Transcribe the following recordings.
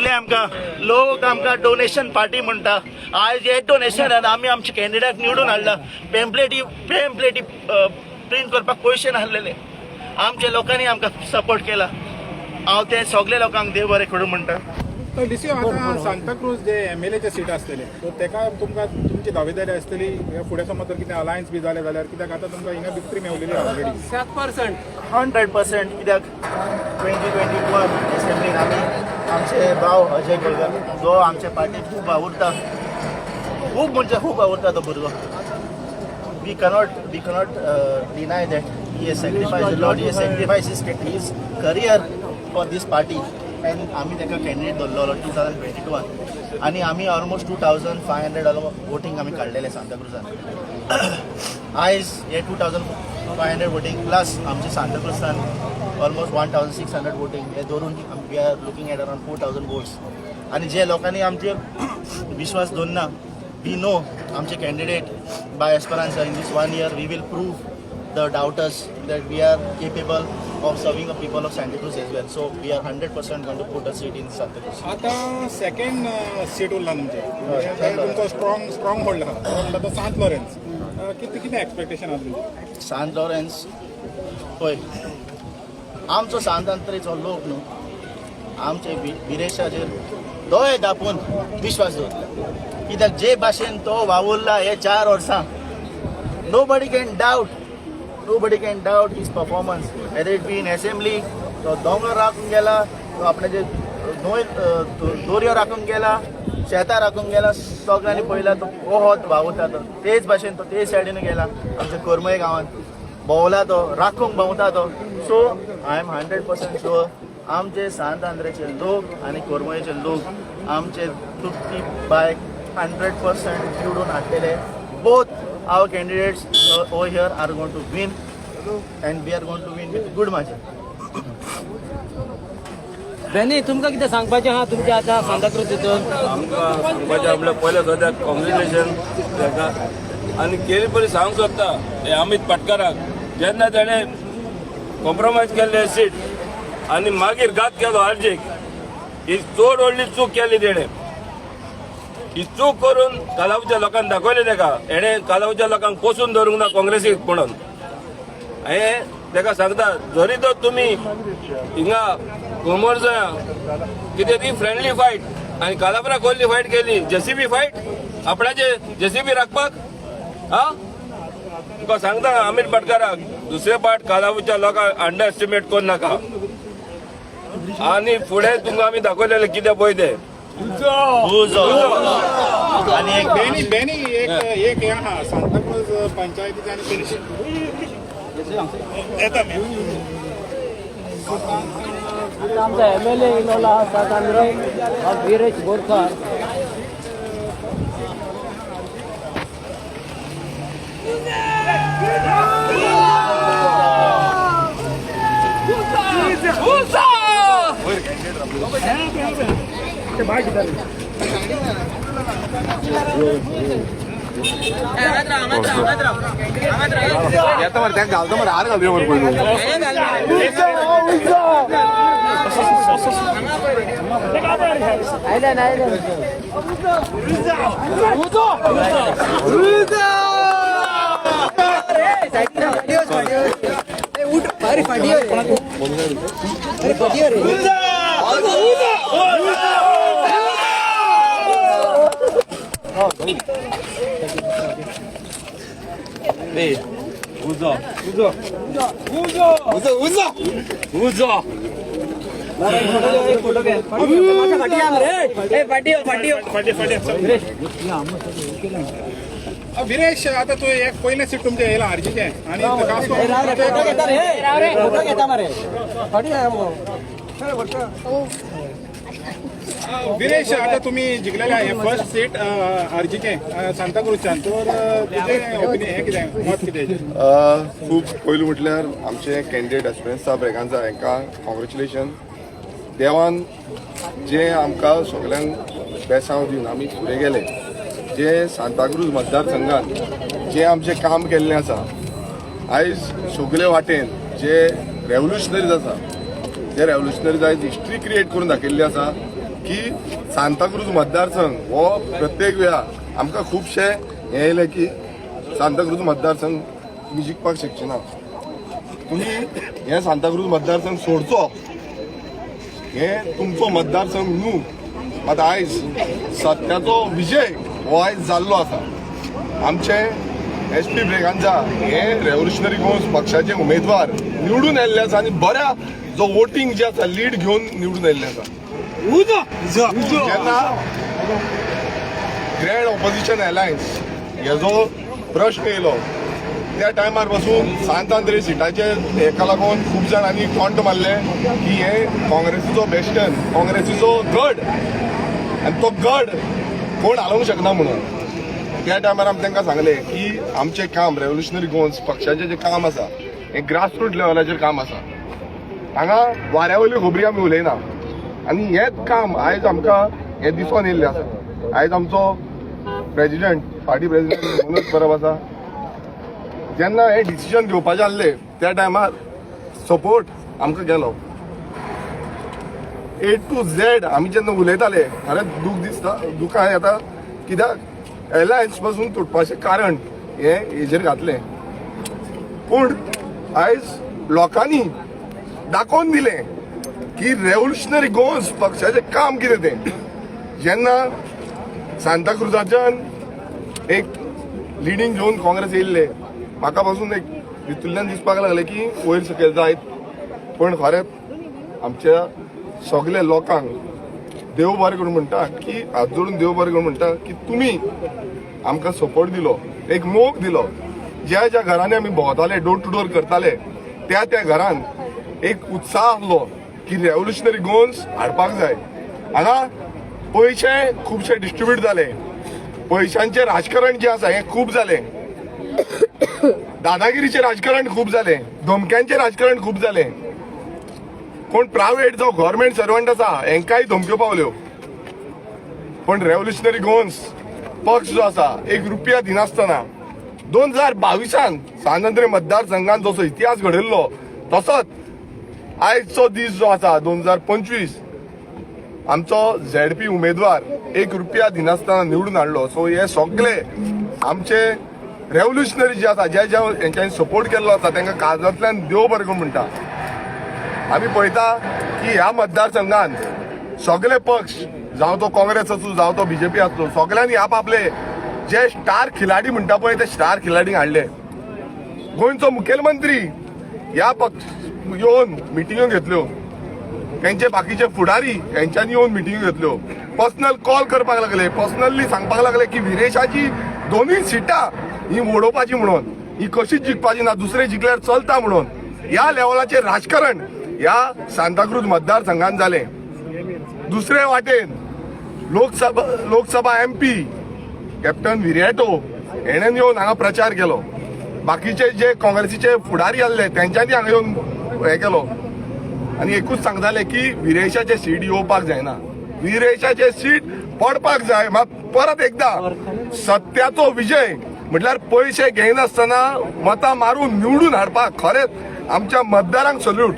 दिले आमकां. लोक आमकां डोनेशन पार्टी म्हणटा. आयज हे डोनेशनान आमी आमच्या कॅन्डिडेट निवडून हाडला. पेम्पलेटी पेम्पलेटी प्रिंट करपाक पयशे नासलेले. आमच्या लोकांनी आमकां सपोर्ट केला. हांव ते सगळे लोकांक देव बरें करूं म्हणटा. तर डीसी, आतां सांताक्रूज जे एमएलएचे सीट आसतले, सो तेका तुमकां तुमची दावेदारी आसतली हे फुडें? समज जर कितें अलायन्स बी जालें जाल्यार, कित्याक आतां तुमकां हिंगा विक्ट्री मेवलेली ऑलरेडी. 7%. 100%, कित्याक 2021 एसेंब्लीन आमी आमचे भाव अजय गोलकर, जो आमच्या पार्टीत खूब वावुरता, खूब म्हणजे खूब वावुरता तो भुरगो. We cannot deny that he has sacrifice lot. He sacrifice his career for this party and आमी ताका कॅन्डिडेट दवरलेलो 2022 आनी आमी almost 2500 voting आमी काडलेले सांताक्रुजान. आयज हे 2500 voting plus आमचे सांताक्रुजान almost 1600 voting हे धरून we are looking at around 4000 votes. आनी जे लोकांनी आमचेर विश्वास दवरना, we know आमचे candidate bye Esperanza, in this one year we will prove the doubters that we are capable of serving the people of Santa Cruz as well. So we are 100% going to put a seat in Santa Cruz. आतां second seat उरला तुमचें, म्हणजे तुमचो strong strong hold आहा, तो म्हणटा तो सांत लॉरेन्स. कितें कितें एक्सपेक्टेशन आहा तुमचें? सांत लॉरेन्स पळय, आमचो सांत आंद्रेचो लोक न्हू आमचे विरेशाचेर दोळे दापून विश्वास दवरला, कित्याक जे भाशेन तो वावुरला हे 4 वर्सां, nobody can doubt, nobody can doubt his performance, whether it be in assembly. तो दोंगर राखूंक गेला, तो आपणाचे न्हंय दोरयो राखूंक गेला, शेतां राखूंक गेला. सगळ्यांनी पळयला तो कोहोत वावुरता तो. तेच भाशेन तो ते सायडीन गेला, आमच्या करमय गांवांत भोंवला तो, राखूंक भोंवता तो. So I am 100% sure, आमचे सांत आंद्रेचे लोक आनी करमयचे लोक आमचे तृप्ती बायक 100% निवडून हाडलेले. Both our candidates over here are going to win and we are going to win with good margin. Benny, तुमकां कितें सांगपाचें आहा तुमच्या आतां सांताक्रूज हितून? आमकां सांगपाचें म्हणल्यार पयलें सद्याक कॉंग्रेच्युलेशन ताका आनी केली परी सांगूंक सोदता हे अमित पाटकाराक, जेन्ना तेणें कॉम्प्रोमायज केल्ले सीट आनी मागीर घात केलो आरजीक, ही चड व्हडली चूक केली तेणें. ही चूक करून कालावच्या लोकांक दाखयलें ताका, हेणें कालावच्या लोकांक पोसून धरूंक ना काँग्रेसीक म्हणून. हे ताका सांगता, जरी तर तुमी हिंगा कुमोरजा कितें ती फ्रेंडली फायट आनी कालापरा कोल्ली फायट केली, जेसीबी फायट, आपणाचे जेसीबी राखपाक. हा, तुका सांगता अमीर पाटकाराक, दुसरे पाट कालावच्या लोकांक अंडर एस्टिमेट कर नाका आनी फुडें तुमकां आमी दाखयलेले कितें पळय तें. उजो आणि एक बेनी, बेनी, एक एक हें आहा सांताक्रूज पंचायतीचे आनी तुमची येता मी. आता आमचा एमएलए इलोला आहा सांत आंद्रे, विरेश बोरकर. येता मरे, ताका घालता मरे, हार घालया मरे पयलू. आयले ना, आयले. उजो. विरेश, आता तूं एक पयलें सीट तुमचें येयलां आरजीचें आनी खास करून फोटो घेता मरे. विरेश, आता तुम्ही जिखलेले हे फर्स्ट सीट आरजीचें सांताक्रूजच्यान, तर तुजें ओपिनियन हें कितें, मत कितें हेजेर? खूब पयलू म्हटल्यार आमचे कॅन्डिडेट एस्पेरन्सा ब्रेगांजा हांकां कॉंग्रेच्युलेशन. देवान जे आमकां सगल्यांक बेसांव दिवन आमी फुडें गेले, जे सांताक्रूज मतदारसंघात जे आमचें काम केल्लें आसा, आयज सगळे वाटेन जे रेव्होल्युशनरीज आसा, जे रेव्होल्युशनरीज आयज हिस्ट्री क्रिएट करून दाखयल्ली आसा. की सांताक्रूज मतदारसंघ हो प्रत्येक वेळा आमकां खुबशे हें येयलें की सांताक्रूज मतदारसंघ तुमी जिखपाक शकचे ना, तुमी हे सांताक्रूज मतदारसंघ सोडचो, हे तुमचो मतदारसंघ न्हू. मात आयज सत्याचो विजय हो आयज जाल्लो आसा. आमचे एस पी ब्रेगांजा हे रेव्होल्युशनरी गोवन्स पक्षाचे उमेदवार निवडून आयिल्ले आसा आनी बऱ्या जो वोटींग जे आसा लीड घेवन निवडून आयिल्ले आसा. जेन्ना ग्रँड ऑपोजिशन अलायन्स हेजो प्रश्न येयलो त्या टायमार पासून सांत आंद्रे सिटाचे हेका लागून खूब जाणांनी कॉंट मारले की हे काँग्रेसीचो बेस्टन, काँग्रेसीचो गड आनी तो गड कोण हालोवंक शकना म्हणून. त्या टायमार आमी तांकां सांगलें की आमचें काम, रेव्होल्युशनरी गोवन्स पक्षाचें जें काम आसा, हें ग्रासरूट लेवलाचेर काम आसा. हांगा वाऱ्या वयल्यो खबरी आमी उलयना आनी हेंच काम आयज आमकां हें दिसोन येयल्लें आसा. आयज आमचो प्रेजिडेंट, पार्टी प्रेजिडेंट मनोज परब आसा. जेन्ना हें डिसिजन घेवपाचें आसलें त्या टायमार सपोर्ट आमकां गेलो ए टू झेड. आमी जेन्ना उलयताले, खरेंच दूख दिसता, दुकां येता, कित्याक एलायन्स पासून तुटपाचें कारण हें हेजेर घातलें. पूण आयज लोकांनी दाखोवन दिलें की रेव्होल्युशनरी गोवन्स पक्षाचें काम कितें तें. जेन्ना सांताक्रुजाच्यान एक लिडींग घेवन काँग्रेस येयल्ले, म्हाका पासून एक भितुल्ल्यान दिसपाक लागलें की वयर सकयल जायत. पण खरेंच आमच्या सगल्या लोकांक देव बरें करूं म्हणटा की, हात जोडून देव बरें करूं म्हणटा की तुमी आमकां सपोर्ट दिलो, एक मोग दिलो. ज्या ज्या घरांनी आमी भोंवताले, डोर टू डोर करताले, त्या त्या घरान एक उत्साह आसलो की रेव्होल्युशनरी गोवन्स हाडपाक जाय. हांगा पयशे खुबशे डिस्ट्रीब्यूट जाले, पयशांचें राजकारण जें आसा हें खूब जालें, दादागिरीचें राजकारण खूब जालें, धमक्यांचें राजकारण खूब जालें. कोण प्रायव्हेट जावं गव्हर्मेंट सर्वंट आसा हेंकांय धमक्यो पावल्यो. पण रेव्होल्युशनरी गोवन्स पक्ष जो आसा एक रुपया दिनासतना 2022 सांत आंद्रे मतदारसंघान जसो इतिहास घडयल्लो तसोच आयचो दीस जो आसा 2025, आमचो झेडपी उमेदवार एक रुपया दिनासतना निवडून हाडलो. सो हे सगळे आमचे रेव्होल्युशनरी जे आसा, जे जे हेंच्यांनी सपोर्ट केल्लो आसा, तांकां काळजांतल्यान देव बरें करूं म्हणटा. आमी पळयता की ह्या मतदारसंघान सगळे पक्ष, जावं तो काँग्रेस आसूं, जावं तो बीजेपी आसूं, सगळ्यांनी आपआपले जे स्टार खिलाडी म्हणटा पळय, ते स्टार खिलाडींक हाडले. गोंयचो मुखेलमंत्री ह्या पक्ष येवन मिटिंग्यो घेतल्यो, तेंचे बाकीचे फुडारी हेंच्यांनी येवन मिटिंग्यो घेतल्यो, पर्सनल कॉल करपाक लागले, पर्सनली सांगपाक लागले की विरेशाची दोनूय सिटां ही वडोवपाची म्हणून, ही कशीच जिखपाची ना, दुसरे जिखल्यार चलता म्हणून. ह्या लेवलाचेर राजकारण ह्या सांताक्रूज मतदारसंघात जालें. दुसरे वाटेन लोकसभा एमपी कॅप्टन विरियाटो हेणेन येवन हांगा प्रचार केलो. बाकीचे जे काँग्रेसीचे फुडारी आसले तेंच्यांनी हांगा येवन हे केलो आनी एकूच सांगताले की विरेशाचे सीट येवपाक जायना, विरेशाचे सीट पडपाक जाय. मात परत एकदा सत्याचो विजय म्हटल्यार पयशे घेयनासतना मतां मारून निवडून हाडपाक खरेंच आमच्या मतदारांक सल्यूट.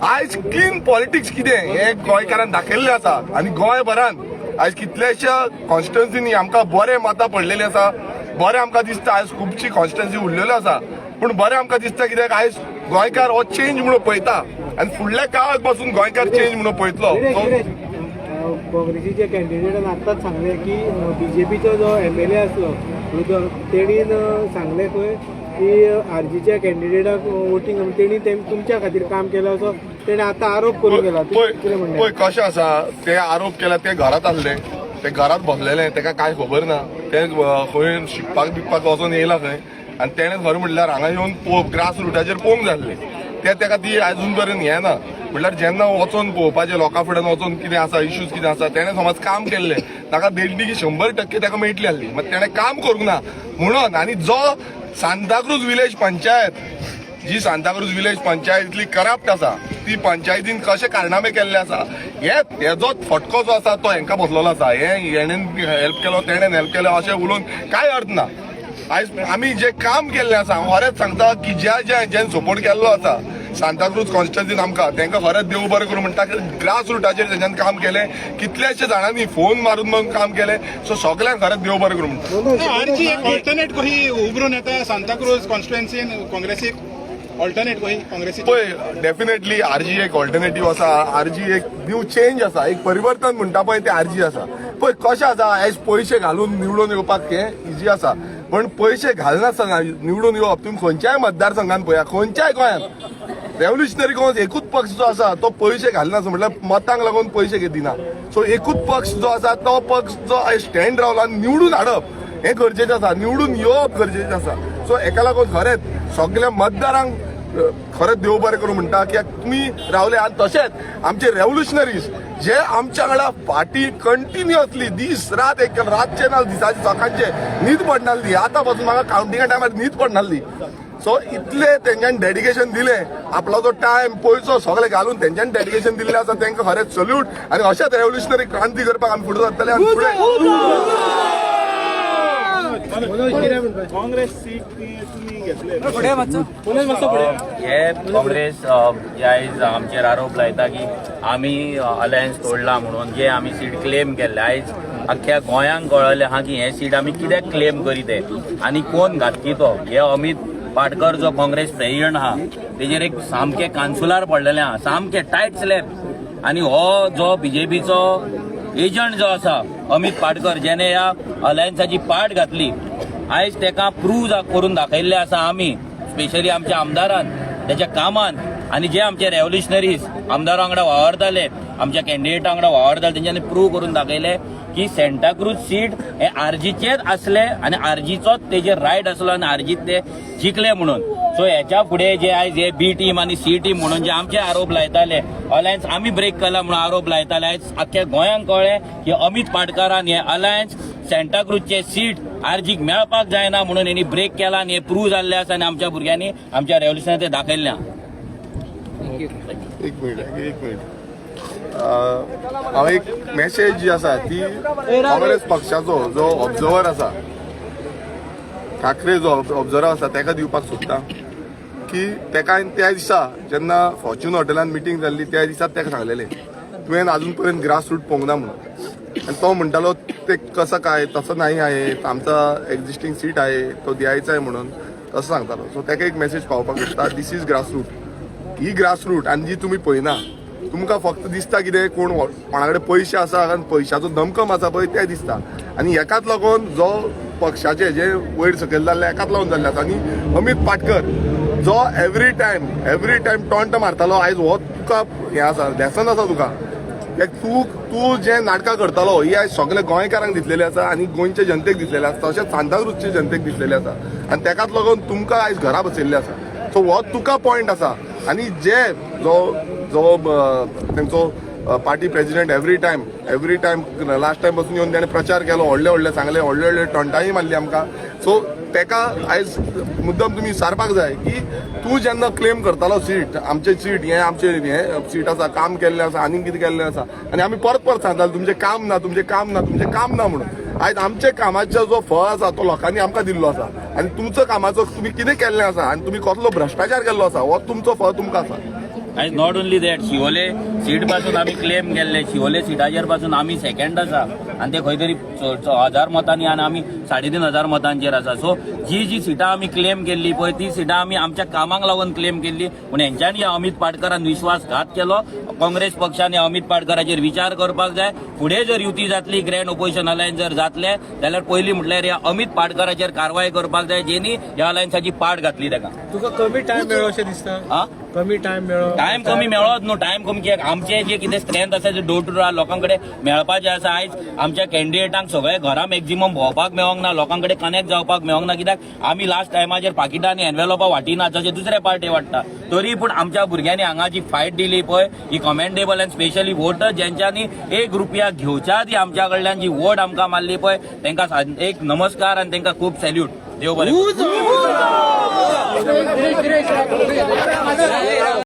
आयज क्लीन पॉलिटिक्स कितें हें गोंयकारान दाखयल्लें आसा आनी गोंयभरान आयज कितल्याश्या कॉन्स्टिट्युन्सीनी आमकां बरे मतां पडलेली आसा. बरें आमकां दिसता, आयज खुबशी कॉन्स्टिट्युन्सी उरलेल्यो आसा, पूण बरें आमकां दिसता कित्याक आयज गोंयकार हो चेंज म्हणून पळयता आनी फुडल्या काळाक पासून गोंयकार चेंज म्हणून पळयतलो. विरेश, काँग्रेसीच्या कॅन्डिडेटान आत्ताच सांगलें की बीजेपीचो जो एमएलए आसलो रुदर, तेणीन सांगलें खंय की आरजीच्या कॅन्डिडेटाक वोटींग तेणी तुमच्या खातीर काम केलां असो तेणे आतां आरोप करून गेला. पळय, कितें म्हणणें? पळय कशें आसा, ते आरोप केला, ते घरात आसले, ते घरात बसलेले, तेका कांय खबर ना. ते खंय शिकपाक बिकपाक वचोन येयला खंय आनी तेणें खरें म्हटल्यार हांगा येवन ग्रास रुटाचेर पळोवंक जाय आसलें. ते तेका ती अजून पर्यंत हें ना. म्हटल्यार जेन्ना वचोन पळोवपाचें, लोकां फुड्यान वचोन कितें आसा, इश्यूज कितें आसा, तेणें समज काम केल्लें ताका देडली की 100% ताका मेळटली आसली. मात तेणें काम करूंक ना म्हणून. आनी जो सांताक्रूज विलेज पंचायत, जी सांताक्रूज विलेज पंचायत इतली करप्ट आसा, ती पंचायतीन कशे कारनामे केल्ले आसा, हे हेजो फटको जो आसा तो हेंकां बसलेलो आसा. हे हेणेन हेल्प केलो, तेणेन हेल्प केलो अशें उलोवन कांय अर्थ ना. आयज आमी जे काम केल्लें आसा, हांव खरेंच सांगता की ज्या ज्या हेंच्यांनी सपोर्ट केल्लो आसा सांताक्रूज कॉन्स्टिट्युएन्सीन आमकां तांकां खरेंच देव बरें करूं म्हणटा. ग्रास रुटाचेर तेंच्यांनी काम केलें, कितल्याशे जाणांनी फोन मारून मारून काम केलें. सो सगल्यांक खरेंच देव बरें करूं म्हणटा. आरजी एक ऑल्टरनेट कही उभरून येता सांताक्रूज कॉन्स्टिट्युएन्सीन काँग्रेसीक, ऑल्टरनेट कही काँग्रेसीक? पळय, डेफिनेटली आरजी एक ऑल्टरनेटीव आसा. आरजी एक न्यू चेंज आसा, एक परिवर्तन म्हणटा पळय ते आरजी आसा. पळय कशें आसा, आयज पयशे घालून निवडून येवपाक हें इजी आसा, पण पयशे घालनासतना निवडून येवप, तुमी खंयच्याय मतदारसंघान पळया, खंयच्याय गोंयांत रेव्होल्युशनरी काँग्रेस एकूच पक्ष जो आसा तो पयशे घालनासतना, म्हटल्यार मतांक लागून पयशे दिना. सो एकूच पक्ष जो आसा तो पक्ष जो आयज स्टँड रावला आनी निवडून हाडप हें गरजेचें आसा, निवडून येवप गरजेचें आसा. सो हेका लागून खरेंच सगल्या मतदारांक खरेंच देव बरें करूं म्हणटा, कित्याक तुमी रावले. आनी तशेंच आमचे रेव्होल्युशनरीज जे आमच्या वांगडा फाटी कंटिन्युअसली दीस रात एक केलो, रातचे ना दिसाचे सकाळचे न्हीद पडनासली. आतां पासून म्हाका कावंटिंगा टायमार न्हीद पडनासली. सो इतले तेंच्यांनी डेडिकेशन दिलें, आपलो जो टायम पयसो सगळे घालून तेंच्यांनी डेडिकेशन दिल्लें आसा, तांकां खरेंच सल्यूट. आनी अशेंच रेव्होल्युशनरी क्रांती करपाक आमी फुडें सरतले आनी फुडें मनोज, कितें म्हणपाचें? काँग्रेस सीट तुमी घेतले. मनोज, मातसो फुडें. हे काँग्रेस हे आयज आमचेर आरोप लायता की आमी अलायन्स तोडला म्हणून, जे आमी सीट क्लेम केल्ले. आयज अख्ख्या गोंयांक कळ्ळें आहा की हे सीट आमी कित्याक क्लेम करीत ते आनी कोण घातकी तो. हे अमित पाटकर जो काँग्रेस प्रेसिडेंट आहा तेजेर एक सामकें कानसुलार पडलेलें आहा, सामकें टायट स्लॅप. आनी हो जो बीजेपीचो एजंट जो आसा अमित पाटकर, जेणे ह्या अलायन्साची पाट घातली, आयज तेका प्रूव करून दाखयल्लें आसा आमी, स्पेशली आमच्या आमदारान तेच्या कामान आनी जे आमचे रेव्होल्युशनरीज आमदारा वांगडा वावरताले, आमच्या कॅन्डिडेटा वांगडा वावरताले, तेंच्यांनी प्रूव करून दाखयले की सेंटाक्रूज सीट हे आरजीचेच आसले आनी आरजीचोच तेजेर रायट आसलो आनी आरजीत ते जिखले म्हणून. सो हेच्या फुडें जे आयज हे बी टीम आनी सी टीम म्हणून जे आमचे आरोप लायताले, अलायन्स आमी ब्रेक केला म्हणून आरोप लायताले, आयज आख्ख्या गोंयांक कळ्ळें की अमित पाटकारान हे अलायन्स सेंटाक्रूजचे सीट आरजीक मेळपाक जायना म्हणून हेणी ब्रेक केला आनी हे प्रूव जाल्ले आसा आनी आमच्या भुरग्यांनी आमच्या रेव्होल्युशनान ते दाखयल्लें आहा. एक मिनिट, एक मिनिट. हांव एक मेसेज जी आसा ती काँग्रेस पक्षाचो जो ऑब्जर्वर आसा, ठाकरे जो ऑब्जर्वर आसा, ताका दिवपाक सोदता की ताका हांवें त्या दिसा जेन्ना फॉर्च्यून हॉटेलान मिटींग जाल्ली त्या दिसा ताका सांगलेलें, तुवें अजून पर्यंत ग्रास रूट पळोवंक ना म्हणून. आनी तो म्हणटालो ते कसं काय, तसं नाही आहे, आमचा एक्झिस्टींग सीट आहे, तो द्यायचा आहे म्हणून तसं सांगतालो. सो ताका एक मेसेज पावोवपाक सोदता, this is grass root. ही ग्रास रूट आनी जी तुमी पळयना, तुमकां फक्त दिसता कितें, कोण कोणा कडेन पयशे आसा आनी पयशाचो दमकम आसा पळय तें दिसता. आनी हेकाच लागून जो पक्षाचे जे वयर सकयल जाल्ले हेकाच लागून जाल्ले आसा. आनी अमित पाटकर जो एवरी टायम टॉन्ट मारतालो, आयज हो तुका हें आसा, लेसन आसा तुका. एक तूं तूं जे नाटकां करतालो ही आयज सगळे गोंयकारांक दिसलेले आसा आनी गोंयचे जनतेक दिसलेले आसा, तशेंच सांताक्रूजचे जनतेक दिसलेले आसा आनी तेकाच लागून तुमकां आयज घरा बसयल्ले आसा. सो हो तुका पॉयंट आसा. आनी जे जो जो तेंचो party president every time last time पासून येवन तेणें प्रचार केलो, व्हडले व्हडले सांगले, व्हडले व्हडले टोंटाय मारली आमकां. सो तेका आयज मुद्दम तुमी विचारपाक जाय की तूं जेन्ना क्लेम करतालो सीट, आमचे सीट हें, आमचे हें सीट आसा, काम केल्लें आसा, आनीक कितें केल्लें आसा, आनी आमी परत परत सांगताले तुमचें काम ना, तुमचें काम ना, तुमचें काम ना म्हणून. आयज आमच्या कामाचो जो फळ आसा तो लोकांनी आमकां दिल्लो आसा आनी तुमचो कामाचो तुमी कितें केल्लें आसा आनी तुमी कसलो भ्रश्टाचार केल्लो आसा हो तुमचो फळ तुमकां आसा. आनी not only that, Siolim seat पासून आमी क्लेम केल्ले. शिवोले सिटाचेर पासून आमी सेकंड आसा आनी ते खंय तरी 1000 मतांनी आनी आमी 3500 मतांचेर आसा. सो जी जी सिटां आमी क्लेम केल्ली पळय ती सिटां आमी आमच्या कामाक लागून क्लेम केल्ली, पूण हेंच्यांनी ह्या अमित पाटकरान विश्वासघात केलो. काँग्रेस पक्षान ह्या अमित पाटकराचेर विचार करपाक जाय. फुडें जर युती जातली, ग्रँड ओपोजिशन अलायन्स जर जातले जाल्यार पयलीं म्हटल्यार ह्या अमित पाटकराचेर कारवाय करपाक जाय, जेनी ह्या अलायन्साची पाट घातली ताका. तुका कमी टायम मेळ्ळो अशें दिसता? हा. कमी टायम मेळ्ळो? टायम कमी मेळोच न्हू. टायम कमी कित्याक आमचे जे कितें स्ट्रेंथ आसा ते डोर टू डोर लोकां कडेन मेळपाचें आसा. आयज आमच्या कॅन्डिडेटांक सगळे घरा मॅक्झिमम भोंवपाक मेळोंक ना, लोकां कडेन कनेक्ट जावपाक मेळोंक ना, कित्याक आमी लास्ट टायमाचेर पाकिटां आनी एनवेलोपां वांटिना जशे दुसरे पार्टी वांट्टा. तरी पूण आमच्या भुरग्यांनी हांगा जी फायट दिली पळय ही कमेंडेबल. आनी स्पेशली वोटर्स जेंच्यांनी 1 रुपया घेवच्या आदी आमच्या कडल्यान जी वोट आमकां मारली पळय तांकां एक नमस्कार आनी तांकां खूब सॅल्यूट. देव बरें करूं.